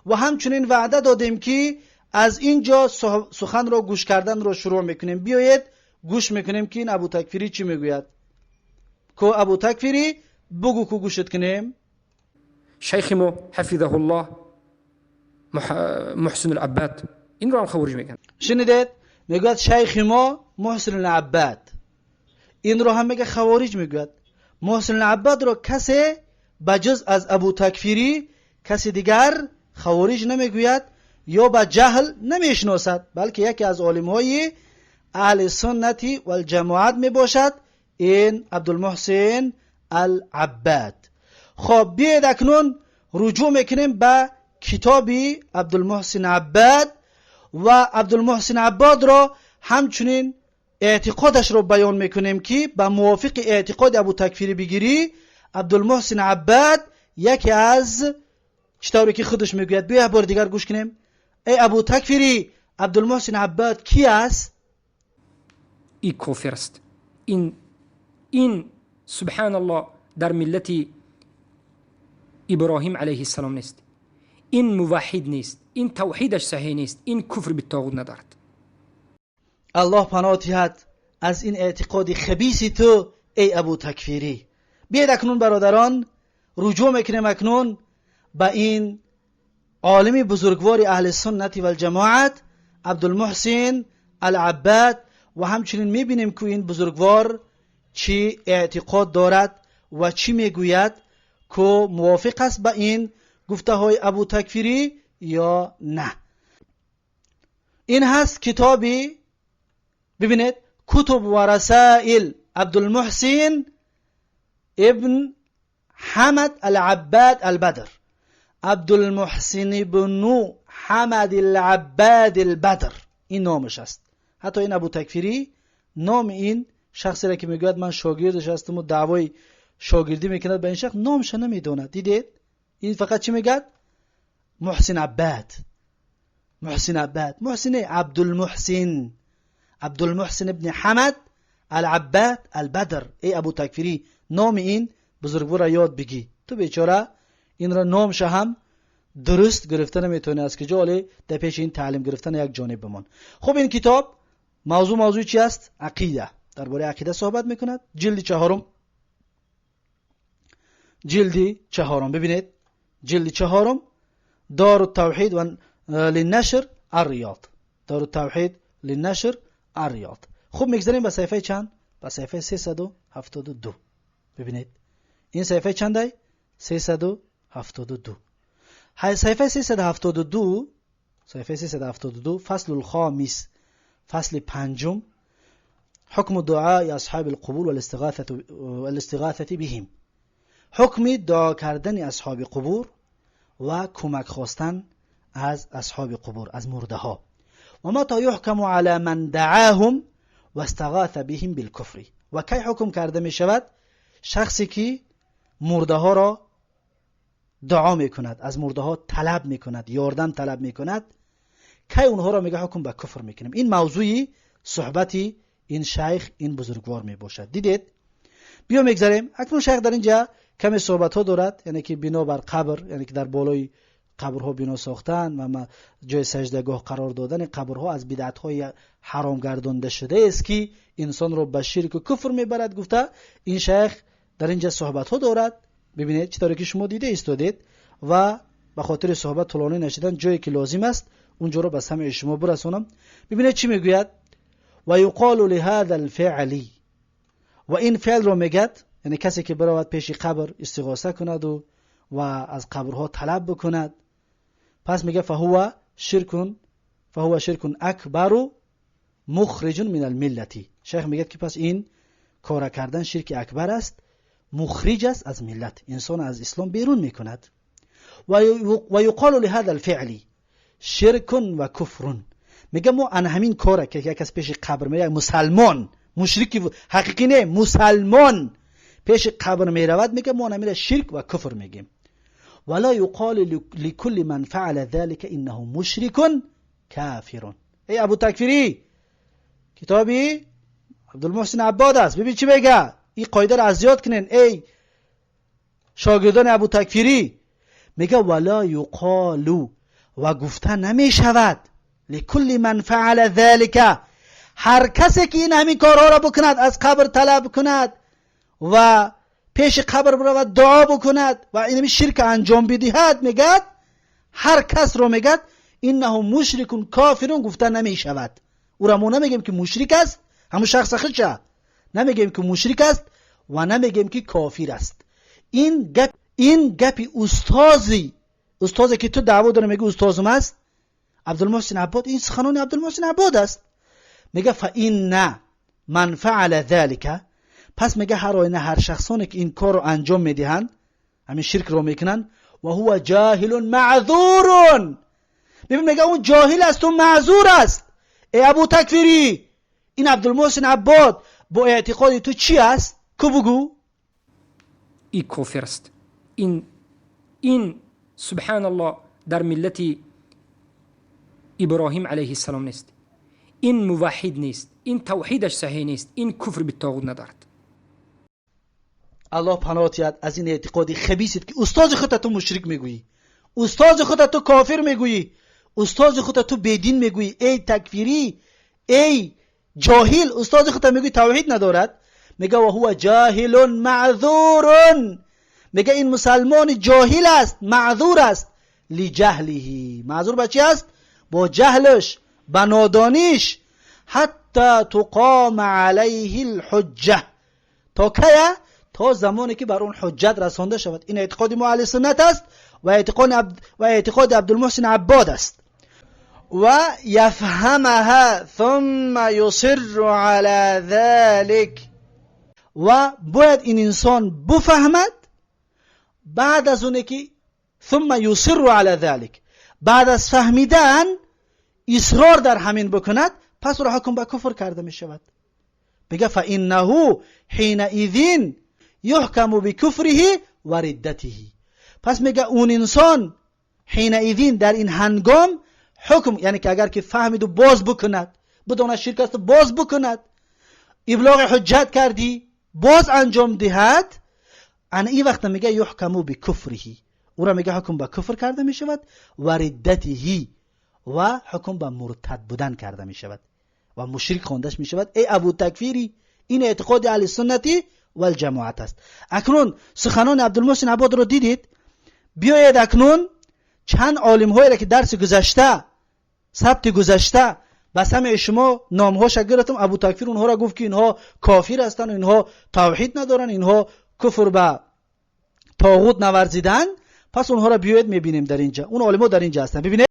و همچنین وعده دادیم که از اینجا سخن را گوش کردن را شروع میکنیم. بیایید گوش میکنیم که این ابو تکفیری چی میگوید. کو ابو تکفیری بگو کو گوشت کنیم. شیخ ما حفظه الله محسن العباد این رو هم خوارج میگن. شنیدید؟ میگوید شیخ ما محسن العباد، این رو هم میگه خوارج میگوید. محسن العباد رو کسی بجز از ابو تکفیری کسی دیگر خوارج نمیگوید یا به جهل نمیشناسد، بلکه یکی از عالمهای اهل سنتی و الجماعت میباشد، این عبدالمحسن العباد. خب بیاید اکنون رجوع میکنیم به کتابی عبدالمحسن عباد و عبدالمحسن عباد را همچنین اعتقادش رو بیان میکنیم که به موافق اعتقاد ابو تکفیری بگیری، عبدالمحسن عباد یکی از چطوری که خودش میگوید. بیا بار دیگر گوش کنیم. ای ابو تکفیری، عبدالمحسن عباد کی است؟ این کافر است. این سبحان الله در ملت ابراهیم علیه السلام نیست، این موحد نیست، این توحیدش صحیح نیست، این کفر بالطاغوت ندارد. الله پناه دهد از این اعتقاد خبیث تو ای ابو تکفیری. بیاید اکنون برادران رجوع میکنیم اکنون به این عالم بزرگوار اهل سنت و الجماعت عبدالمحسن العباد و همچنین میبینیم که این بزرگوار چی اعتقاد دارد و چی میگوید که موافق است به این گفته های ابو تکفیری یا نه. این هست کتابی، ببینید، کتب و رسائل عبدالمحسن ابن حمد العباد البدر. عبدالمحسن ابن حمد العباد البدر این نامش است. حتی این ابو تکفیری نام این شخصی را که میگوید من شاگردش هستم و دعوای شاگردی میکند به این شخص، نامش نمیداند. دیدید؟ این فقط چی میگد؟ محسن عباد، محسن عباد، محسن عبدالمحسن، عبدالمحسن ابن حمد العباد البدر. ای ابو تکفیری، نام این بزرگوار را یاد بگی. تو بیچاره این را نامش هم درست گرفته نمیتونی، از کجا حالی در پیش این تعلیم گرفتن یک جانب بمان. خب این کتاب موضوع چی است؟ عقیده. درباره عقیده صحبت میکند. جلد چهارم، جلد چهارم، ببینید جلد چهارم، دار التوحید و للنشر الریاض، دار التوحید للنشر الریاض. خب میگذاریم به صفحه چند؟ به صفحه 372. ببینید این صفحه چنده؟ 372. صفحه 372، صفحه 372، فصل الخامس، فصل پنجم، حکم دعای اصحاب القبور والاستغاثه بهم، حکم دعا کردن اصحاب قبور و کمک خواستن از اصحاب قبور، از مرده ها. و متى یحکم علی من دعاهم و استغاث بهم بالکفر، و کی حکم کرده می شود شخصی که مرده ها را دعا می کند، از مرده ها طلب می کند، یاردم طلب می کند، کی اونها را میگه حکم به کفر میکنیم. این موضوعی صحبت این شیخ، این بزرگوار می باشد. دیدید؟ بیا میگذریم. اکنون شیخ در اینجا کمی صحبت ها دارد، یعنی که بنا بر قبر، یعنی که در بالای قبرها بنا ساختن و جای سجدگاه قرار دادن قبرها از بدعت های حرام گردانده شده است که انسان را به شرک و کفر میبرد. گفته این شیخ در اینجا صحبت ها دارد. ببینید چطوری که شما دیده ایستادید و به خاطر صحبت طولانی نشدن جایی که لازم است اونجا رو به سمع شما برسونم. ببینید چی میگوید: و یقال لهذا الفعل، و این فعل رو میگد، یعنی کسی که برود پیش قبر استغاثه کند و از قبرها طلب بکند، پس میگه فهو شرک، فهو شرک اکبر مخرج من الملتی. شیخ میگه که پس این کار کردن شرک اکبر است، مخرج است از ملت، انسان از اسلام بیرون میکند. و یقال لهذا الفعل شرک و کفر. میگه ما ان همین کاره که یک کس پیش قبر میره، مسلمان، مشرک حقیقی نه، مسلمان پیش قبر میرود، میگه ما نمیره شرک و کفر میگیم. ولا يقال لكل من فعل ذلك انه مشرك كافر. ای ابو تکفیری، کتابی عبدالمحسن عباد است، ببین چی میگه. این قاعده را از یاد کنین ای شاگردان ابو تکفیری. میگه ولا یقالو و گفته نمی شود لكل من فعل ذلك، هر کسی که این همین کارها را بکند، از قبر طلب کند و پیش قبر برود دعا بکند و این شرک انجام بدهد، میگد هر کس رو میگد انه مشرک کافر گفته نمی شود. او را ما نمیگیم که مشرک است، همون شخص خودشه نمیگیم که مشرک است و نمیگیم که کافر است. این گپی استاذی که تو دعوا داره میگه استاذم است، عبدالمحسن عباد، این سخنان عبدالمحسن عباد است. میگه فان من فعل ذلك، پس میگه هر آینه هر شخصانی که این کار رو انجام میدهند، همین شرک رو میکنن، و هو جاهل معذور. ببین، میگه اون جاهل است و معذور است. ای ابو تکفیری، این عبدالمحسن عباد با اعتقاد تو چی است؟ کو بگو. این کافر است. این سبحان الله در ملت ابراهیم علیه السلام نیست. این موحد نیست، این توحیدش صحیح نیست، این کفر بالطاغوت ندارد. الله پناه از این اعتقاد خبیثت که استاد خودت تو مشرک میگویی، استاد خودت تو کافر میگویی، استاد خودت تو بیدین میگویی. ای تکفیری، ای جاهل، استاد خودت میگویی توحید ندارد. میگه و هو جاهل معذور، میگه این مسلمان جاهل است، معذور است. لجهله، معذور به چی است؟ با جهلش، به نادانیش. حتی تقام علیه الحجه، تا کیه؟ تا زمانی که بر اون حجت رسانده شود. این اعتقاد ما اهل سنت است و اعتقاد عبدالمحسن عباد است. و یفهمها ثم یصر علی ذلك، و باید این انسان بفهمد، بعد از اونه که ثم یصر علی ذلك، بعد از فهمیدن اصرار در همین بکند، پس او حکم به کفر کرده می شود. بگه فانه حینئذ یحکم بکفره و ردته. پس میگه اون انسان حینئذ، در این هنگام حکم، یعنی که اگر که فهمید و باز بکند، بدون شرک است باز بکند، ابلاغ حجت کردی باز انجام دهد، ان این وقت میگه یحکم بکفره، او را میگه حکم به کفر کرده می شود و ردته، و حکم به مرتد بودن کرده می شود و مشرک خواندش می شود. ای ابو تکفیری، این اعتقاد اهل سنتی و الجماعت است. اکنون سخنان عبدالمحسن عباد رو دیدید. بیایید اکنون چند عالم هایی را که درس گذشته، سبت گذشته به سمع شما نامهاش گرفتم، ابو تکفیر اونها را گفت که اینها کافر هستند و اینها توحید ندارن، اینها کفر به طاغوت نورزیدن، پس اونها را بیایید میبینیم در اینجا. اون عالم‌ها در اینجا هستن، ببینید.